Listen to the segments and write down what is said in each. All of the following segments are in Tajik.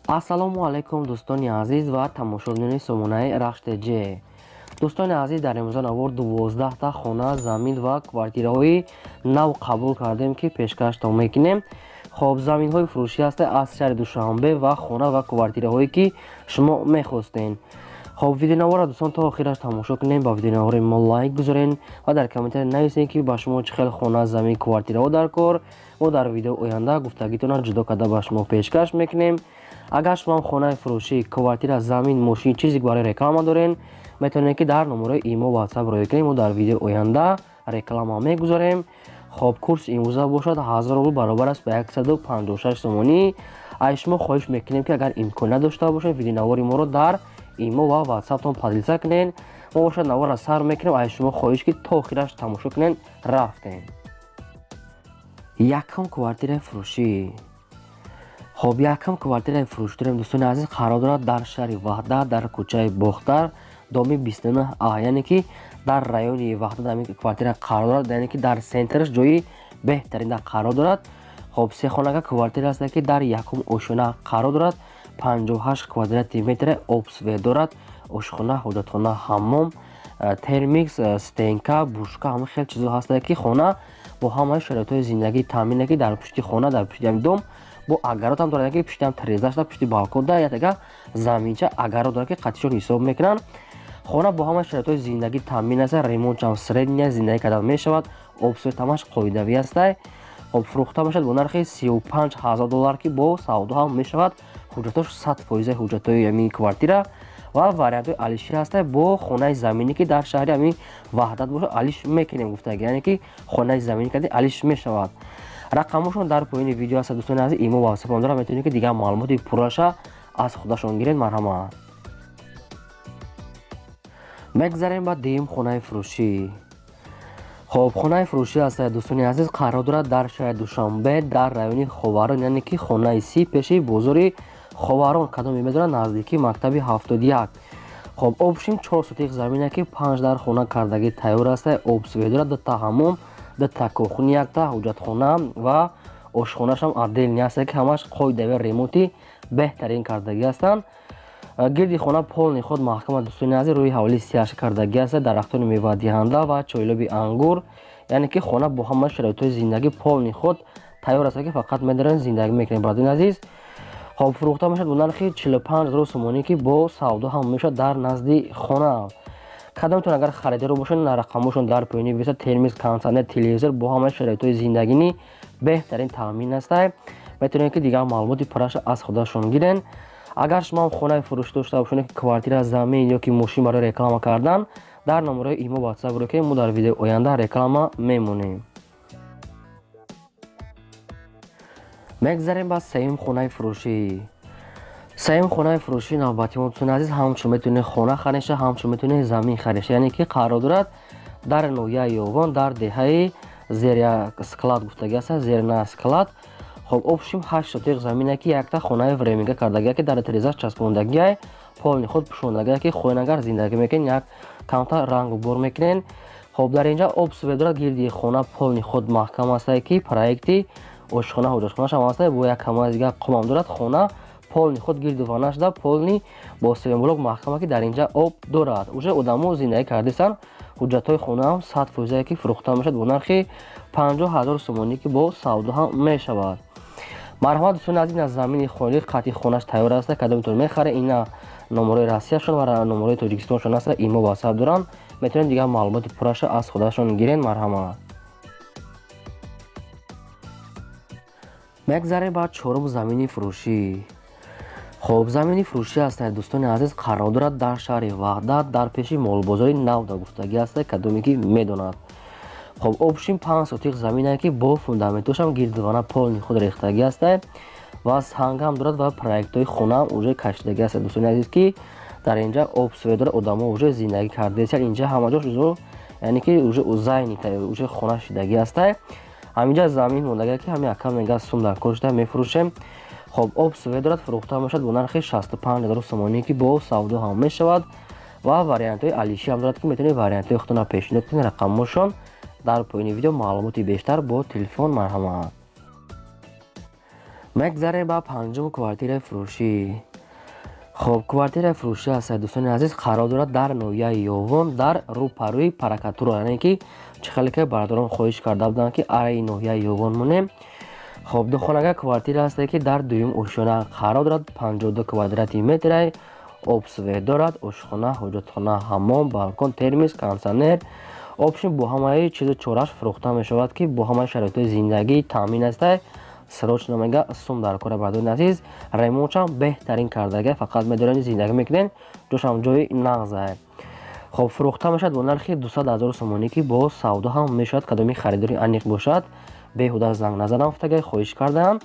Ассалому алайкум, дӯстони азиз ва тамошобинони сомонаи Рахш ТЖ. Дӯстони азиз, дар имрӯза навор 12та хона, замин ва квартираҳои нав қабул кардем, ки пешкаштон мекунем. Хоб, заминҳои фурӯшӣ ҳаста аз шаҳри Душанбе ва хона ва квартираҳое, ки шумо мехостен. Хоб, видеонаворро, дӯстон, то охираш тамошо кунем, ба видеонавори мо лайк гузорен ва дар комментария нависем, ки ба шумо чӣ хел хона, замин, квартираҳо дар кор. Мо дар видео оянда гуфтагитонро ҷудо карда ба шумо пешкаш мекунем. Агар шумо хонаи фурӯшӣ, квартира, замин, мошин, чизе барои реклама дорен, метавонед, ки дар номерои имо, ватсап роя кунем, мо дар видеои оянда реклама мегузорем. Хоб, курси имрӯза бошад 1000 рубл, баробар аст ба 156 сомонӣ. Аз шумо хоҳиш мекунем, ки агар имконият дошта бошед, видеонавори моро дар имо ва ватсаптон поделиться кунед. Мо бошад наворро сар мекунем. Аз шумо хоҳиш, ки то охираш тамошо кунед. Рафтем. Якум квартираи фурӯшӣ. Хоб, якум квартираи фурӯшӣ дорем, дӯстони азиз, қарор дорад дар шаҳри Ваҳдат, дар кӯчаи Бохтар, доми 29 а, яъне ки дар райони Ваҳдат ҳамин квартира қарор дорад, яъне ки дар центраш, ҷои беҳтарин қарор дорад. Хоб, сехонага квартира аст, ки дар якум ошёна қарор дорад, 58 квадрати метр об, свет дорад, ошхона, ҳоҷатхона, ҳаммом, термикс, стенка, бушка, ҳама хел чизо ҳастанд, ки хона бо ҳамаи шароитҳои зиндагӣ таъмин, ки дар пушти хона, дар пушти ҳами дом бо огород ҳам дорад, ки пуштиам тирезашда, пушти балконда ятага заминча огород дорад, ки қатишон ҳисоб мекунанд. Хона бо ҳамаи шароитҳои зиндагӣ таъмин аст, ремонтшам средний, зиндагӣ кардан мешавад, об, свет ҳамаш қоидавӣ ҳастай. Хоб, фурӯхта мешавад бо нархи 35 000 доллар, ки бо савдо ҳам мешавад. Ҳуҷҷатош 100%, ҳуҷҷатҳои ҳамин квартира ва вариантҳои алишӣ ҳастай. Бо хонаи заминӣ, ки дар шаҳри ҳамин Ваҳдат бошад, алиш мекунем гуфтаги, яъне ки хонаи заминӣ карди, алиш мешавад. Рақамошон дар поёни видео ҳаст, дӯстони азиз, имо ва ватсапам дорад, метавонед, ки дигар маълумоти пурраша аз худашон гиред. Марҳамат. Мегзарем ба дуюм хонаи фурӯшӣ. Хоб, хонаи фурӯшӣ аст, дӯстони азиз, қарор дорад дар шаҳри Душанбе, дар райони Ховарон, яъне ки хонаи 30, пеши бозори Ховарон, кадоме медонад, наздикии мактаби 71. Хоб, общим 4 сотих замина, ки панҷ дар хона кардагӣ тайёр аст, об, свет дорад, дута ҳаммом, дута кухня, якта ҳоҷатхона ва ошхонашам отдельный аст, ки ҳамаш қоидави ремонти беҳтарин кардагӣ ҳастанд. Гирди хона полный худ маҳкама, дӯстони азиз, рӯи ҳавлии сияша кардагӣ аст, дарахтони мевадиҳанда ва чойлоби ангур, яъне ки хона бо ҳама шароитҳои зиндагӣ полный худ тайёр аст, ки фақат медорем, зиндагӣ мекунем, бародарони азиз. Хоб, фурӯхта мешавад бо нархи 45 000 сомонӣ, ки бо савдо ҳам мешавад, дар назди хона. Кадомтон агар харидоро бошед, рақамошон дар поёни виса. Термикс, кондитсионер, телевизор, бо ҳамаи шароитҳои зиндагинӣ беҳтарин таъмин астай. Метавонед, ки дигар маълумоти пурраша аз худашон гирен. Агар шумо ҳам хонаи фурӯшӣ дошта бошед, квартира, замин ё ки мошин барои реклама кардан, дар номерои имо, ватсап ро, ки мо дар видеои оянда реклама мемонем. Мегзарем ба сеюм хонаи фурӯшӣ. Сеюм хонаи фурӯшӣ навбати мо, дӯстони азиз, ҳамчун метавонед хона хариша, ҳамчун метавонед замин хариша, яъне ки қарор дорад дар ноҳияи Ёвон, дар деҳаи Зеря склад гуфтагӣ аст, Зерна склад. Хоб, общим 8 сотих замина, ки якта хонаи временка кардагия, ки дар тирезаш часпондагиай, полный худ пӯшондагия, ки хоинагар зиндагӣ мекунед, як камтар рангу бор мекунед. Хоб, дар инҷа об, свет дорад, гирди хона полный худ маҳкам астае, ки проекти ошхона, ҳоҷатхонашам астае, бо як камаз дигар қумам дорад. Хона полный худ гирду вана шуда, полный бо севенблок маҳкама, ки дар инҷа об дорад, уже одамо зиндагӣ кардистанд. Ҳуҷҷатҳои хонаам 100%, ки фурӯхта мешавад бо нархи 50 000 сомонӣ, ки бо савдо ҳам мешавад. Марҳамат, дӯстони азиз, аз замини холӣ қатъи хонаш тайёр аст, кадомтон мехаре, ина номерои Россияшон ва номерои Тоҷикистоншон аст, имо, ватсап доранд, метавонед дигар маълумоти пурраша аз худашон гирен. Марҳамат. Мегзарем ба чорум замини фурӯшӣ. Хоб, замини фурӯшӣ аст, дӯстони азиз, қарор дорад дар шаҳри Ваҳдат, дар пеши молбозори Навда гуфтагӣ аст, кадоме ки медонад. Хоб, общим 5 сотих заминае, ки бо фундаментошам гирдивана полный худ рехтагӣ аст ва сангам дорад ва проектҳои хонаам уже кашидагӣ аст, дӯстони азиз, ки дар инҷа об, свет дорад, одамо уже зиндагӣ кардааст инҷа, ҳама ҷош, яъне ки уже занято, уже хона шидагӣ астае. Ҳаминҷа замин мондагӣ, ки ҳамин ака мега, сум дар кор шуда, мефурӯшем. Хоб, об, свет дорад, фурӯхта мешавад бо нархи 65 000 сомонӣ, ки бо савдо ҳам мешавад ва вариантҳои алишӣ ҳам дорад, ки метавонед вариантҳои худтонро пешниҳод кунед. Рақамҳошон дар поёни видео, маълумоти бештар бо телефон. Марҳамат. Мегзарем ба панҷум квартираи фурӯшӣ. Хоб, квартираи фурӯшӣ ҳаст, дӯстони азиз, қарор дорад дар ноҳияи Ёвон, дар рӯпарӯи прокуратура, яъне ки чӣ хеле ки бародарон хоҳиш карда буданд, ки аи ноҳияи Ёвон монем. Хоб, духонага квартира ҳасте, ки дар дуюм ошёна қарор дорад, 52 квадрати метрай, обсвет дорад, ошхона, ҳоҷатхона, ҳаммом, балкон, термис, кондитсионер. Общем, бо ҳамаи чизу чораш фурӯхта мешавад, ки бо ҳамаи шароитҳои зиндагӣ таъмин астае. Срочно мега сум дар кора, бародарони азиз. Ремонтшам беҳтарин кардага, фақат медорем зиндагӣ мекунем, ҷошам ҷои нағзае. Хоб, фурӯхта мешавад бо нархи 200 ҳазор сомонӣ, ки бо савдо ҳам мешавад. Кадоми харидори аниқ бошад, беҳуда занг назанам гуфтага, хоҳиш кардаам.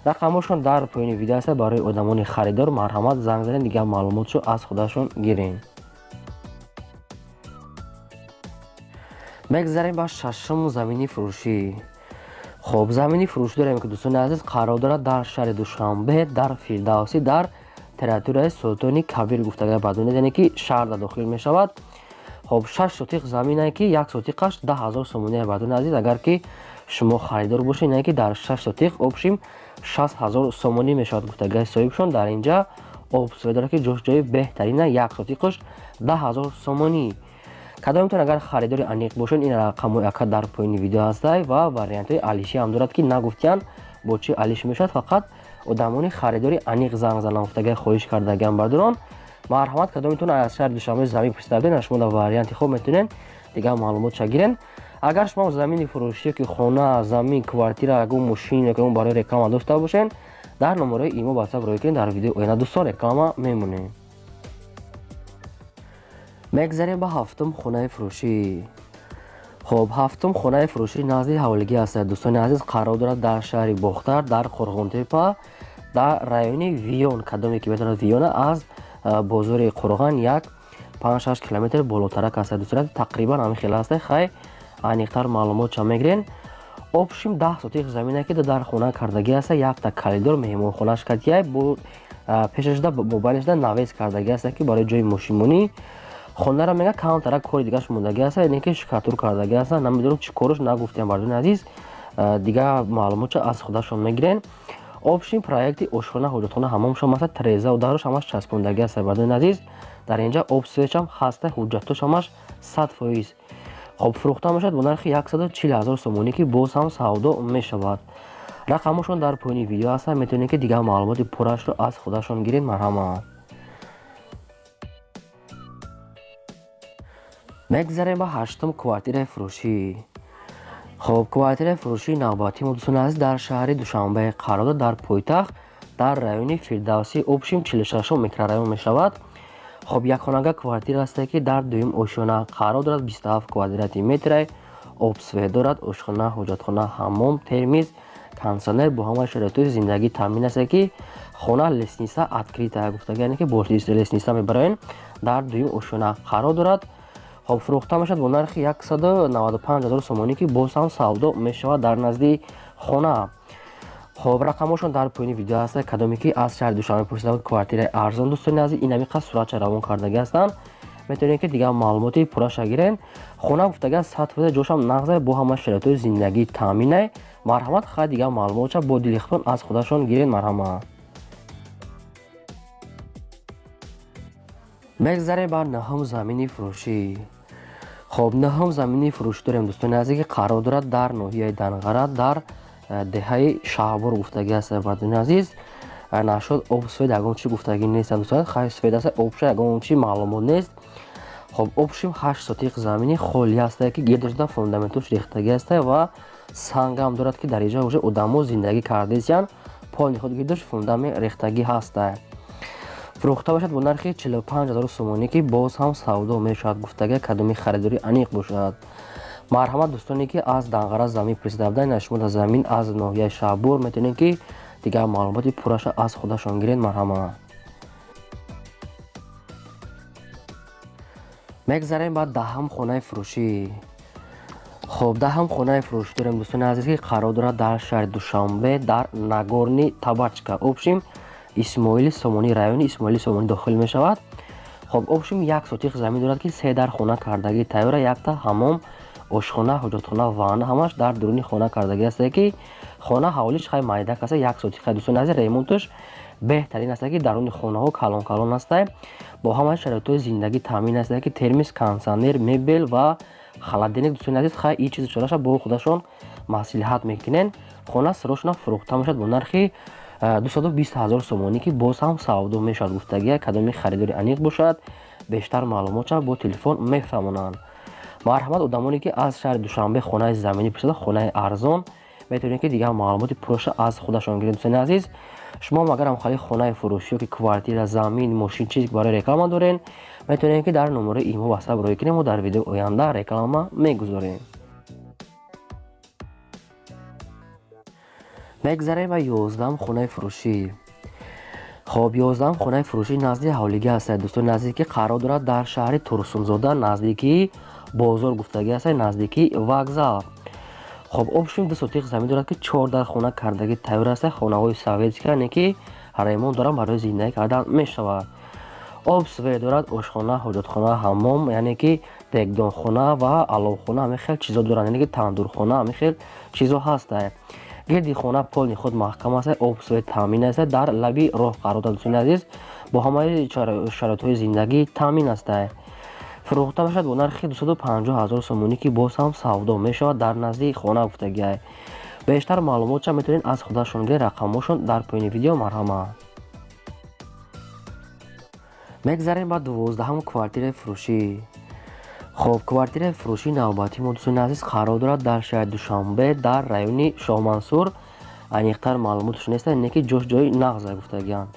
Рақамҳошон дар поёни видео аст, барои одамони харидор марҳамат, занг занед, дигар маълумотшо аз худашон гирем. Мегзарем ба шашум замини фурӯшӣ. Хоб, замини фурӯшӣ дорем, ки дӯстони азиз, қарор дорад дар шаҳри Душанбе, дар Фирдавсӣ, дар территорияи Султони Кабир гуфтага бадонед, яъне ки шаҳр дар дохил мешавад. Хоб, 6 сотиқ заминае, ки як сотиқаш 10 ҳазор сомоние, бадони азиз. Агар ки шумо харидор бошед, яъне ки дар 6 сотиқ общим 60 ҳазор сомонӣ мешавад гуфтагаи соҳибшон. Дар инҷа обсӯя дорад, ки ҷош ҷои беҳтарина, як сотиқаш 10 ҳазор сомонӣ. Кадомтон агар харидори аниқ бошед, ин рақамҳои ака дар поёни видео ҳастай ва вариантҳои алишӣ ҳам дорад, ки нагуфтиянд бо чӣ алиш мешавад, фақат одамони харидори аниқ занг зананд гуфтагай, хоҳиш кардагиам. Бардорон, марҳамат, кадомитон аз шаҳри Душанбе замин пурсида будед, шумо дар варианти хуб метавонед дигар маълумотша гирен. Агар шумо замини фурӯшӣ, ки хона, замин, квартира, ягон мошин ё барои реклама дошта бошед, дар номерои имо WhatsApp рӯй кунед. Дар видеои оянда, дӯстон, реклама мемонем. Мегзарем ба ҳафтум хонаи фурӯшӣ. Хоб, ҳафтум хонаи фурӯшӣ назди ҳавлигӣ аст, дӯстони азиз, қарор дорад дар шаҳри Бохтар, дар Қурғонтепа, дар райони Виён. Кадоме ки метавонад Виёна, аз бозори Қурған як 5-6 километр болотарак аст, дӯстони азиз, тақрибан ҳамин хел аст. Хай, аниқтар маълумотша мегирен. Общим 10 сотиқ замина, ки дар хона кардагӣ аст, якта коридор меҳмонхонаш катияй, бо пешашда мобайнашда навес кардагӣ аст, ки барои ҷои мошинмонӣ. Хонаро мега камтарак кори дигаш мондагӣ аст, яъне ки штукатур кардагӣ аст, намедонам чӣ кораш, нагуфтиям, бардони азиз, дигар маълумотша аз худашон мегирен. Общим проекти ошхона, ҳоҷатхона, ҳаммомшон аст, трезау дарош ҳамаш часпондагӣ аст, бардони азиз. Дар инҷа обсвечам ҳаста, ҳуҷҷатош ҳамаш 100%. Хоб, фурӯхта мешавад бо нархи 140 ҳазор сомонӣ, ки боз ҳам савдо мешавад. Рақамҳошон дар поёни видео ҳастанд, метавонед ки дигар маълумоти пуррашро аз худашон гиред, марҳамат. Мегзарем ба ҳаштум квартираи фурӯшӣ. Хоб, квартираи фурӯшии навбатии мо, дӯстони азиз, дар шаҳри Душанбе қарор дорад, дар пойтахт, дар райони Фирдавсӣ, общим 46 микрорайон мешавад. Хоб, якхонага квартира ҳасте, ки дар дуюм ошёна қарор дорад, 27 квадрати метрай, обсвет дорад, ошхона, ҳоҷатхона, ҳаммом, термиз, кондитсионер, бо ҳамаи шароитҳои зиндагӣ таъмин аст, ки хона лестница открытая гуфтага, яъне ки бо лестница мебароен, дар дуюм ошёна қарор дорад. Хоб, фурӯхта мешавад бо нархи 195 ҳазор сомонӣ, ки боз ҳам савдо мешавад, дар назди хона. Хоб, рақамҳошон дар поёни видео ҳаст. Кадоме ки аз шаҳри Душанбе пурсида буд квартираи арзон, дӯстони азиз, ин ҳамин қад суратча равон кардагӣ ҳастанд, метавонед ки дигар маълумоти пурраша гирен. Хона гуфтага 100%, ҷошам нағзай, бо ҳама шароитҳои зиндагӣ таъминай. Марҳамат, хай, дигар маълумотша бо дили худтон аз худашон гирен, марҳамат. Мегзарем ба наҳум замини фурӯшӣ. Хоб, наҳум замини фурӯшӣ дорем, дӯстони азиз, ки қарор дорад дар ноҳияи Данғара, дар деҳаи Шаҳбор гуфтагӣ аст, бардони азиз. Нашуд об свет ягон чи гуфтагӣ нест, дӯстон, хай, свет аст, обша ягон чи маълумот нест. Хоб, общим 8 сотиқ замини холӣ аст, ки гирдошда фундаментош рехтагӣ аст ва сангам дорад, ки дар инҷа уже одамо зиндагӣ кардесиянд, полни худ гирдош фундамент рехтагӣ ҳаста. Фурӯхта бошад бо нархи 45 ҳазор сомонӣ, ки боз ҳам савдо мешавад гуфтага, кадоми харидорӣ аниқ бошад. Марҳамат, дӯстоне ки аз Данғара замин пурсида буданд, шумо дар замин аз ноҳияи Шаҳбор метавонед ки дигар маълумоти пурраша аз худашон гиред, марҳамат. Мегзарем ба даҳам хонаи фурӯшӣ. Хоб, даҳам хонаи фурӯшӣ дорем, дӯстони азиз, ки қарор дорад дар шаҳри Душанбе, дар Нагорни Табачка, общим Исмоили Сомонӣ, райони Исмоили Сомонӣ дохил мешавад. Хоб, общим як сотиқ замин дорад, ки се дар хона кардагӣ тайёра, якта ҳаммом, Ошхона, ҳоҷатхона, ванна ҳамаш дар дуруни хона кардагӣ аст, ки хона ҳавлиш хай майдак аст, як сотиқа. Дӯстони азиз, ремонташ беҳтарин аст, ки даруни хонаҳо калон калон аст, бо ҳамаи шароитҳои зиндагӣ таъмин аст, ки термис, кондитсионер, мебел ва холодильник. Дӯстони азиз, хай ин чизи чораша бо худашон маслиҳат мекунен. Хона срочно фурӯхта мешавад бо нархи 220 000 сомонӣ, ки боз ҳам савдо мешавад гуфтагия. Кадоми харидори аниқ бошад, бештар маълумотша бо телефон мефаҳмонанд. Марҳамат, одамоне ки аз шаҳри Душанбе хонаи заминӣ пурсада, хонаи арзон, метавонед ки дигар маълумоти пурраша аз худашон гиред. Дӯстони азиз, шумо агар ҳамхали хонаи фурӯшӣ ёки квартира, замин, мошин, чизе барои реклама дорен, метавонед ки дар номерои имо ватсап рӯй кунем, мо дар видеои оянда реклама мегузорем. Мегзарем ба 11-м хонаи фурӯшӣ. Хоб, 11-м хонаи фурӯшӣ назди ҳавлигӣ аст, дӯстони азиз, ки қарор дорад дар шаҳри Турсунзода, наздикии бозор гуфтагӣ аст, наздикии вокзал. Хоб, общем 2 сотиқ замин дорад, ки 4 дар хона кардагӣ тайёр аст, хонаҳои советские, яъне ки ремонт доранд, барои зиндагӣ кардан мешавад. Об, свет дорад, ошхона, ҳоҷатхона, ҳаммом, яъне ки дегдонхона ва аловхона, ҳамин хел чизо доранд, яъне ки тандурхона, ҳамин хел чизо ҳастанд. Гирди хона полни худ маҳкам аст, об, свет таъмин аст, дар лаби роҳ қарор дорад. Дӯстони азиз, бо ҳамаи шароитҳои зиндагӣ таъмин аст. Фурӯхта мешавад бо нархи 250 000 сомонӣ, ки боз ҳам савдо мешавад, дар назди хона гуфтагиай. Бештар маълумотша метавонед аз худашон гиред, рақамҳошон дар поёни видео. Марҳамат. Мегзарем ба 12-ҳам квартираи фурӯшӣ. Хоб, квартираи фурӯшии навбатии мо, дӯстони азиз, қарор дорад дар шаҳри Душанбе, дар райони Шоҳмансур. Аниқтар маълумоташ нест, не ки ҷош ҷои нағза гуфтагианд.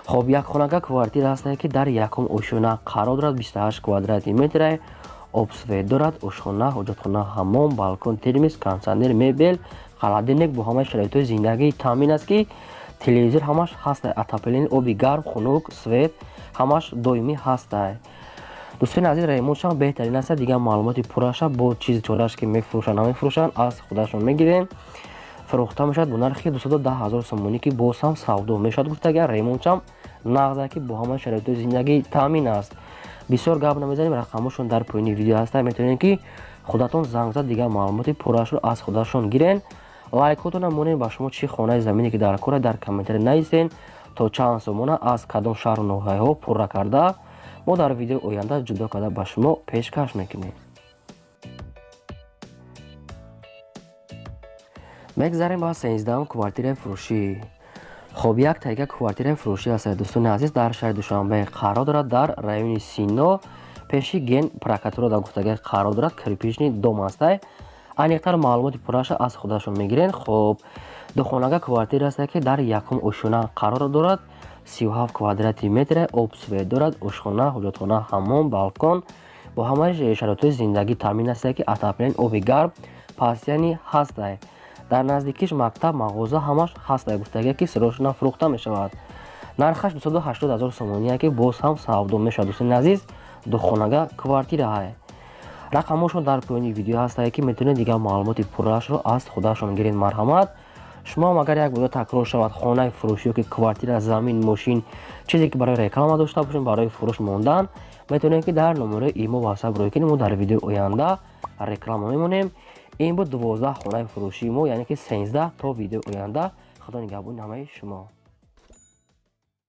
Хоб, якхонага квартира ҳаст, ки дар якум ошёна қарор дорад, 28 квадрати метр, об, свет дорад, ошхона, ҳоҷатхона, ҳаммом, балкон, термис, кондитсионер, мебел, холодильник, бо ҳамаи шароитҳои зиндагӣ таъмин аст, ки телевизор ҳамаш ҳаст, отопление, оби гарм, хунук, свет ҳамаш доимӣ ҳаст. Дӯстони азиз, ремонтшам беҳтарин аст. Дигар маълумоти пурраша бо чизи чорааш ки мефурӯшанд, намефурӯшанд, аз худашон мегирем. Фурӯхта мешавад бо нархи 210 000 сомонӣ, ки боз ҳам савдо мешавад гуфтагиан. Ремонтшам нағза, ки бо ҳамаи шароитҳои зиндагӣ таъмин аст. Бисёр гап намезанем, рақамҳошон дар поёни видео ҳаст, метавонед ки худатон занг зад, дигар маълумоти пуррашро аз худашон гирен. Лайкотона монед, ба шумо чӣ хонаи замине ки дар кора, дар комментария нависен, то чанд сомона, аз кадом шаҳру ноҳияҳо пурра карда, мо дар видеои оянда ҷудо карда ба шумо пешкаш мекунем. Мегзарем ба 13-м квартираи фурӯшӣ. Хоб, як тайга квартираи фурӯшӣ аст, дӯстони азиз, дар шаҳри Душанбе қарор дорад, дар райони Сино, пеши ген прокуратура дар гуфтагӣ қарор дорад, кирпичный дом аст. Аниқтар маълумоти пурраша аз худашон мегирен. Хоб, духонага квартира аст, ки дар якум ошёна қарор дорад, 37 квадрати метр, об, свет дорад, ошхона, ҳоҷатхона, ҳаммом, балкон, бо ҳамаи шароитҳои зиндагӣ таъмин аст, ки отопление, оби гарм пастияни ҳаст. Дар наздикиш мактаб, мағоза ҳамаш ҳаст гуфтагия, ки срочно фурӯхта мешавад. Нархаш 280 000 сомонӣ, ки боз ҳам савдо мешавад. Дӯстони азиз, духонага квартира ҳай. Рақамҳошон дар поёни видео ҳаст, ки метавонед дигар маълумоти пурраашро аз худашон гиред. Марҳамат, шумо ҳам агар як бора такрор шавад хонаи фурӯшӣ ёки квартира, замин, мошин, чизе ки барои реклама дошта бошем, барои фурӯш мондан, метавонед ки дар номерои имо ватсап рӯй кунем, мо дар видеои оянда реклама мемонем. Ин буд 12 хонаи фурӯшии мо, яъне ки 13. То видеои оянда, худо нигаҳбони ҳамаи шумо.